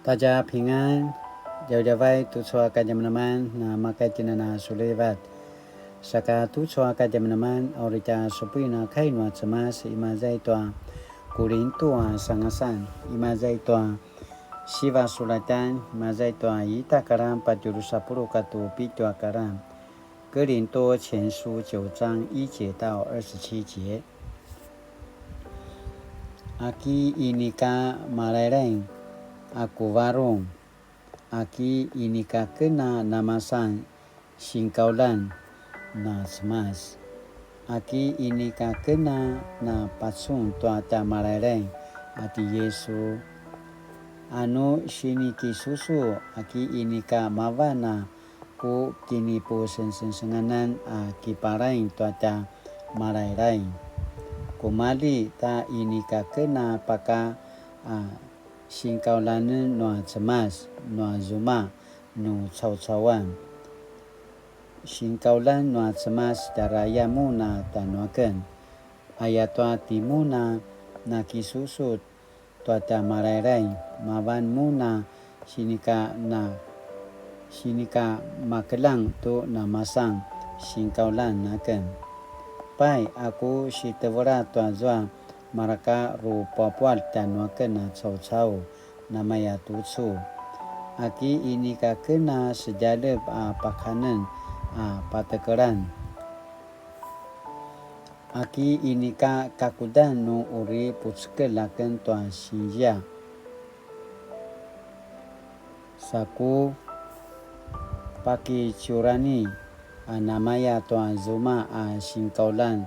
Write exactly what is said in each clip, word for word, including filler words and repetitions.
大家平安, djavadjavay tucu a kadjamadjaman na makaitjinan a sulivat. Saka tucu a kadjamadjaman a uri tja supuin a kai nua Cemas, imaza i tua Kulintu a sangasan, imaza i tua siva sulatan, imaza i tua ita karan patje drusa puluq katua pitju a karan. 哥林多前书九章一节到二十七节。Aki inika malailai a ku varung, aki inika ken a namasan singkaulan na Cemas, aki inika ken a na pacun tua tja malailai a ti Yesu. Anu sinikisusu, aki inika mavan a ku kinipusengsenganan a kipalaing tua tja malailai. Kumalji ta inika ken a paka a singkaulanen nua Cemas, nua zuma, nu caucauan. Singkaulan nua Cemas tjara aya mun a tjanuaken. Ayatua timun a nakisusu tua tja malailai, mavan mun a sinika na, sinika makeljang tu namasan singkaulan aken. Pai, a ku sitevela tua zua mareka rupuapual tjanuaken a caucau, namaya tucu. Aki inika ken a sedjalep a pakanen a patekelan. Aki inika kakudan nu uri pucekelj aken tua sinzia. Sa ku pakiciurani a namaya tua zuma a singkaulan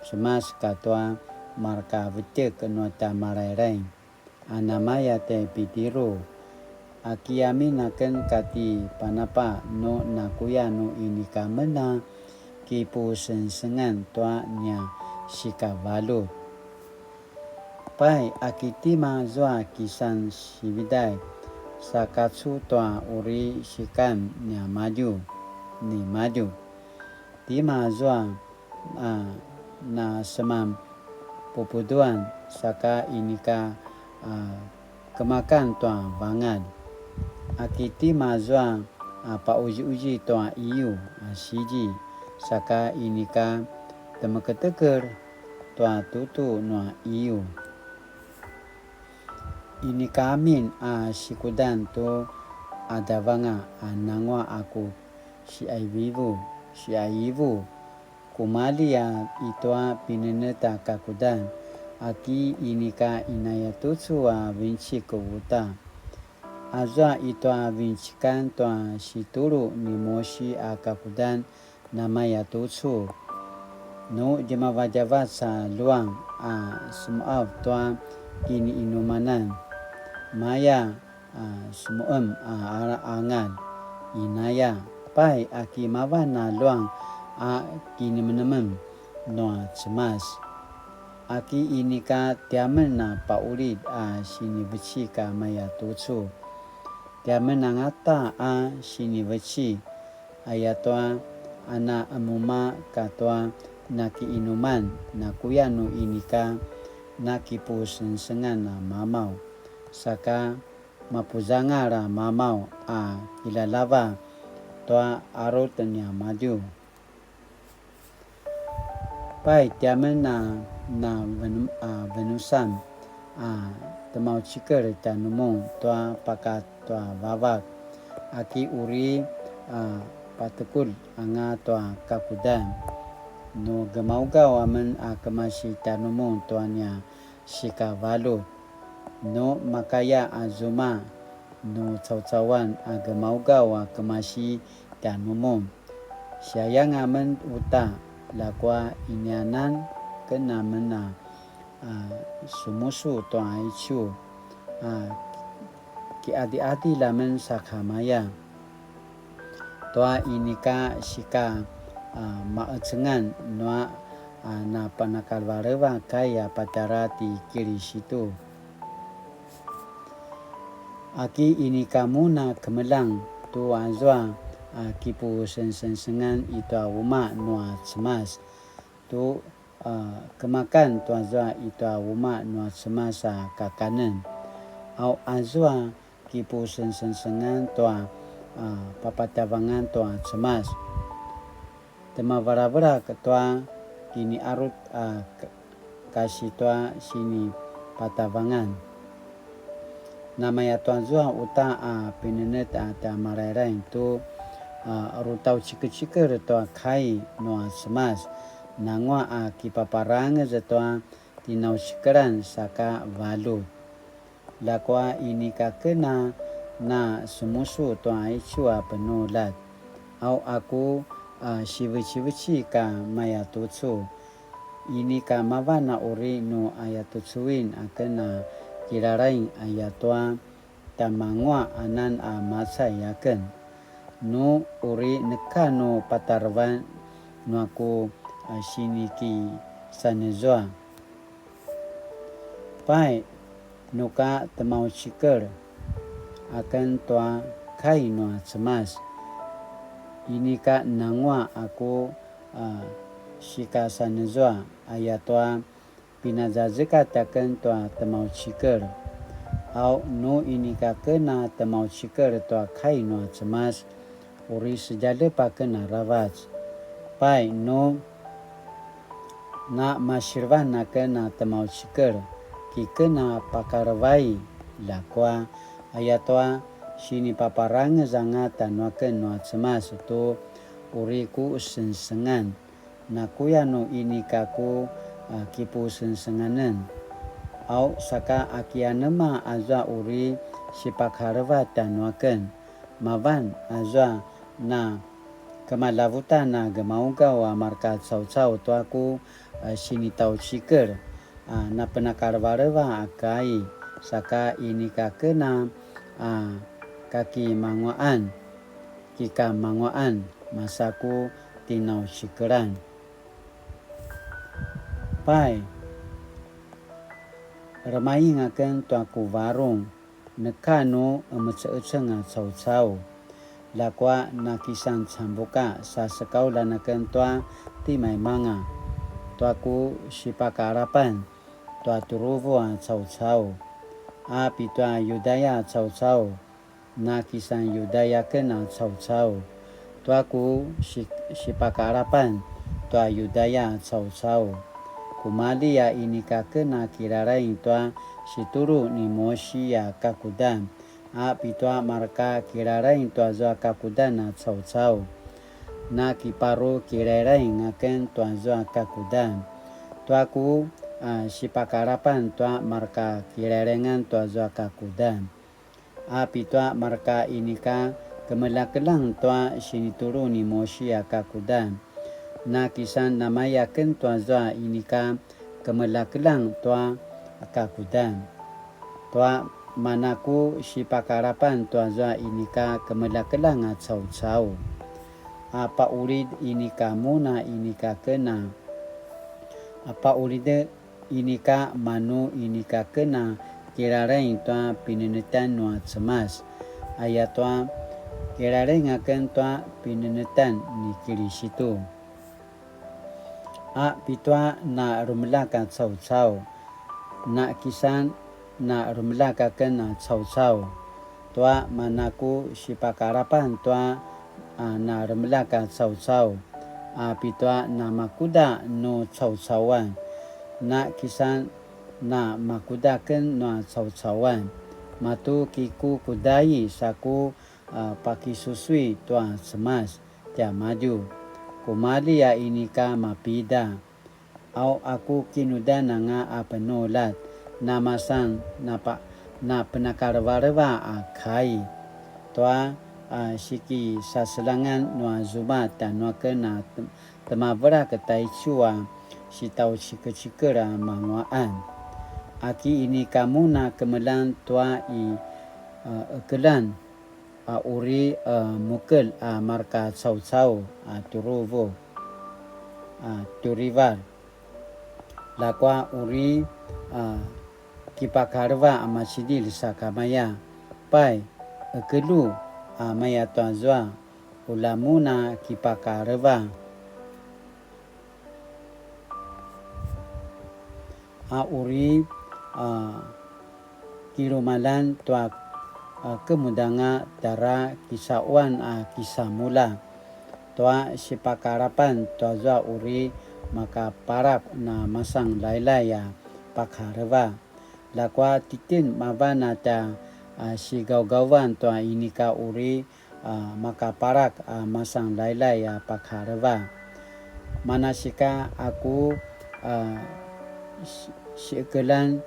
Cemas katua mareka vetjek nua tja malailai. A namaya tjai Pitiru, aki amin aken kati Panapa nu nakuya nu inika men a kipusengsengan tua nia sikavaljut. Pai, aki tima zua kisan sividay sa kacu tua uri sikan niamadju, nimadju. Tima zua a na seman pupuduan saka inika a kemakan tua vangalj. Aki tima zua a pauziuzi tua iyu a sizi saka inika temeketekel tua tutu nua iyu. Inika amin a sikudan tu adavanga a nangua a ku siaivivu, siaivu. Kumalji a itua pinenetj a kakudan, aki inika inayatucu a vinecik uta. Azua itua vinecikan tua situlu ni Mosi a kakudan namaya tucu. Nu djemavadjavac a luang a semuav tua kiniinumanan, maya a semuem a ara angalj, inaya, pai aki mavan a luang a kinemenemem nua Cemas. Aki inika tiamen a paulid a sinivecik a maya tucu. Tiamen angata a sinivecik, ayatua ana emuma katua nakiinuman, nakuya nu inika nakipusengsengan a mamaw. Saka mapuzangal a mamaw a kilalava tua arut niamadju. Pai tiamen a na venu-, a venusam a temaucikel tjanumun tua paka tua vavak, aki uri a patekulj anga tua kakudan. Nu gemaugaw amen a kemasi tjanumun tua nia sikavaljut. Nu makaya a zuma, nu caucauan a gemaugaw a kemasi tjanumun. Siayang amen uta, ljakua inianan ken amen a, a, sumusu tua aicu, a, kiadiadi lamen sakamaya. Tua inika sika, a, maecengan nua, a, napanakalevaleva kai a patjara ti Kilisitu. Aki inika mun a kemeljang tu azua, a, kipusengsengan i tua umaq nua Cemas, tu a, kemakan tuazua i tua umaq nua Cemas a kakanen. Au azua kipusengsengan tua, a, papatavangan tua Cemas. Temavelavelak tua kiniarut a k-, kasi tua sinipatavangan. Namaya tua zua uta a pinenet a tja Malailaing tu, a, rutaucikecikel tua kai nua Cemas, nangua a kipaparangez tua tinaucikelan saka valjut. Ljakua inika ken a na semusu tua aicu a penuljat. Au aku a sivecivecik a maya tucu. Inika mavan a uri nu ayatucuin aken a kilalaing ayatua tjamanguaq anan a macay aken. Nu uri neka nu patarevan nua ku a sinikisanezua. Pai, nuka temaucikel aken tua kai nua Cemas. Inika nangua aku a sikasanezua ayatua pinazazekatj aken tua temaucikel. Au nu inika ken a temaucikel tua kai nua Cemas, uri sedjalep aken aravac. Pai nu na masilevan aken a temaucikel, ki ken a pakalevai, ljakua ayatua sinipaparangez anga tjanuaken nua Cemas tu uri ku sengsengan. Nakuya nu inika ku a kipusengsenganen. Au saka aki anema azua uri sipakaleva tjanuaken. Mavan azua na kemalavutan a gemaugaw a marka caucau tua ku a sinitaucikel a napenakalevaleva a kai, saka inika ken a kakimanguaqan, kikamanguaqan, masa ku tinaucikelan. Pai, remaing aken tua ku varung, neka nu emeceeceng a caucau. Ljakua nakisan cambuka sa sekaulan aken tua timaimanga, tua ku sipakaalapan tua tjuruvu a caucau, a pitua Yudaya a caucau, nakisan Yudaya aken a caucau, tua ku si-, sipakaalapan tua Yudaya a caucau. Kumalji a inika ken a kilalaing tua situlu ni Mosi a kakudan, a pitua marka kilalaing tua zua kakudan a caucau. Nakiparu kilalaing aken tua zua kakudan. Tua ku a sipakaalapan tua marka kilalaingan tua zua kakudan. A pitua marka inika kemeljakeljang tua sinitulu ni Mosi a kakudan. Nakisan namaya aken tua zua inika kemeljakeljang tua kakudan. Tua mana ku sipakaalapan tua zua inika kemeljakeljang a caucau. A paqulid inika mun a inika ken a. A paqulid inika manu inika ken a kilalaing tua pinenetan nua Cemas. Ayatua kilalaing aken tua pinenetan ni Kilisitu. A pitua na remeljak a caucau, na kisan na remeljak aken a caucau. Tua mana ku sipakaalapan tua a na remeljak a caucau, a pitua na makuda nu caucauan, na kisan na makuda aken nua caucauan, matu kikukudai sa ku a pakisusui tua Cemas tiamadju. Kumalji a inika mapida. Au aku kinudan anga a penuljat, namasan napa-, napenakalevaleva a kai tua a sikisaseljangan nua zuma tjanuaken a tem-, temavelak taicu a sitaucikecikel a manguaqan. Aki inika mun a kemeljang tua i, a, ekeljan a uri, a, mukelj a marka caucau a tjuruvu a tjurival. Ljakua uri, a, kipakaleva a macidilj sakamaya. Pai, ekelju a maya tua zua, ula mun a kipakaleva. A uri, a, kilumalan tua, a, kemudanga tjara kisauan a kisamulja tua sipakalapan tuazua uri makapalak na masan lailai a pakaleva. Ljakua titjen mavan a tja, a, sigaugavan tua inika uri, a, makapalak a masan lailai a pakaleva. Manasika a ku, a, si-, siekelan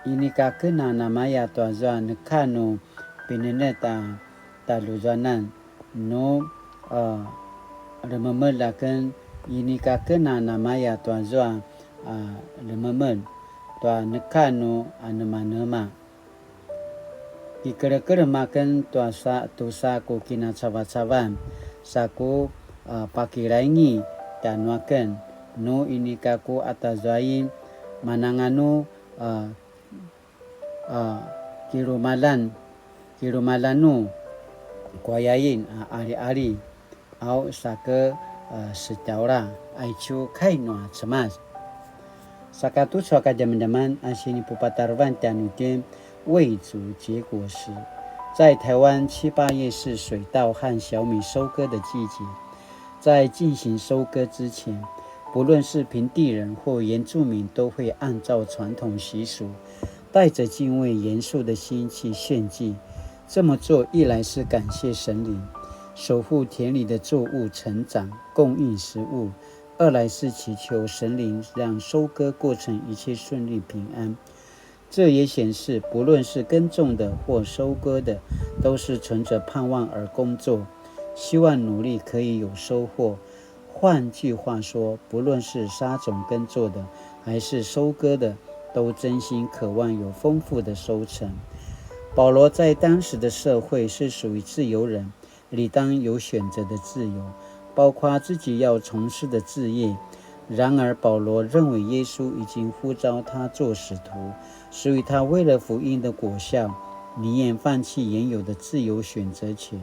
inika ken a namaya tuazua neka nu pinenetj a taluzuanan nu, a, lememel aken inika ken a namaya tuazua, a, lememel tua neka nu anemanema. Kikelekelem aken tua sa, tusa ku kinacavacavan, sa ku, a, pakilaingi tjanuaken, nu inika ku atazuain, mananganu, a, a, kilumalan, kilumalanu, kuayain, a, aliali. Au sake, a, setjaula, aicu kai nua Cemas. Saka tucu a kadjamadjaman a sinipupatarevan tjanuitjen 為主結果實。在台灣七八月是水稻和小米收割的季節，在進行收割之前，不論是平地人或原住民，都會按照傳統习俗，帶著敬畏嚴肅的心去獻祭。这么做一来是感谢神灵，守护田里的作物成长，供应食物；二来是祈求神灵让收割过程一切顺利平安。这也显示，不论是耕种的或收割的，都是存着盼望而工作，希望努力可以有收获。换句话说，不论是撒种耕作的，还是收割的，都真心渴望有丰富的收成。保罗在当时的社会是属于自由人，理当有选择的自由，包括自己要从事的志业。然而，保罗认为耶稣已经呼召他做使徒，所以他为了福音的果效，宁愿放弃原有的自由选择权，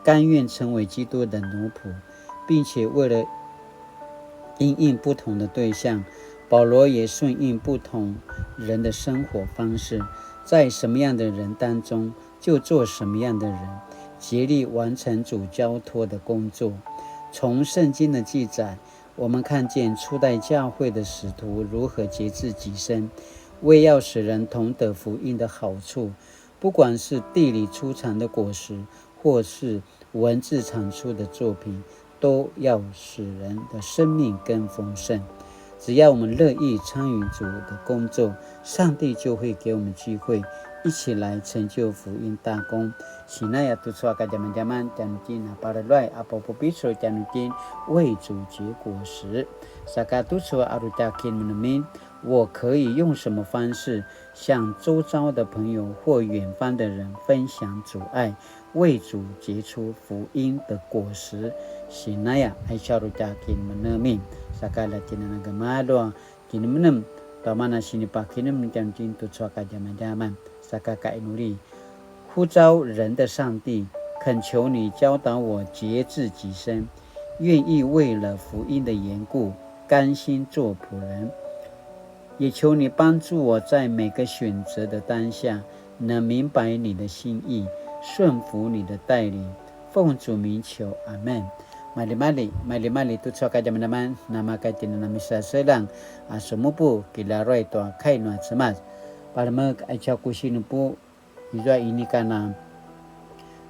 甘愿成为基督的奴仆，并且为了因应不同的对象，保罗也顺应不同人的生活方式，在什么样的人当中就做什么样的人，竭力完成主交托的工作。从圣经的记载，我们看见初代教会的使徒如何节制己身，为要使人同得福音的好处，不管是地里出产的果实，或是文字产出的作品，都要使人的生命更丰盛。只要我们乐意参与主的工作，上帝就会给我们机会，一起来成就福音大功。Sinaya tucu a kadjamadjaman tjanuitjen a palaluay a papupicul tjanuitjen 為主結果實。Saka tucu a uri tja kinemenemen, 我可以用什么方式向周遭的朋友或远方的人分享主爱，为主结出福音的果实。Sinaya, aicu a uri tja kinemenemen, saka la tjinana gemalju a kinemenem, tua mana sinipakinemenem tjanuitjen tucu a kadjamadjaman, saka kainuli. 呼召人的上帝，恳求你教导我节制己身，愿意为了福音的缘故甘心做仆人。也求你帮助我在每个选择的当下，能明白你的心意，顺服你的带领。奉主名求，阿们。Maljimalji, maljimalji tucu a kadjamadjaman, namaka tjinana misaseljang a semupu kilaruay tua kai nua Cemas. Palemek aicu a ku sinupu, izua inika na,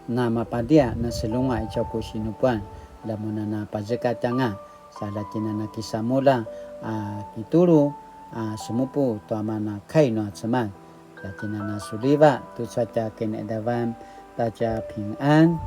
na mapadia na selunga aicu a ku sinupuan, lamun a na pazekatj anga, sa la tjinana kisamulja a kitulu a semupu tua mana kai nua Cemas, la tjinana suliva tucu a tja kiniqadavan ta tja pingan.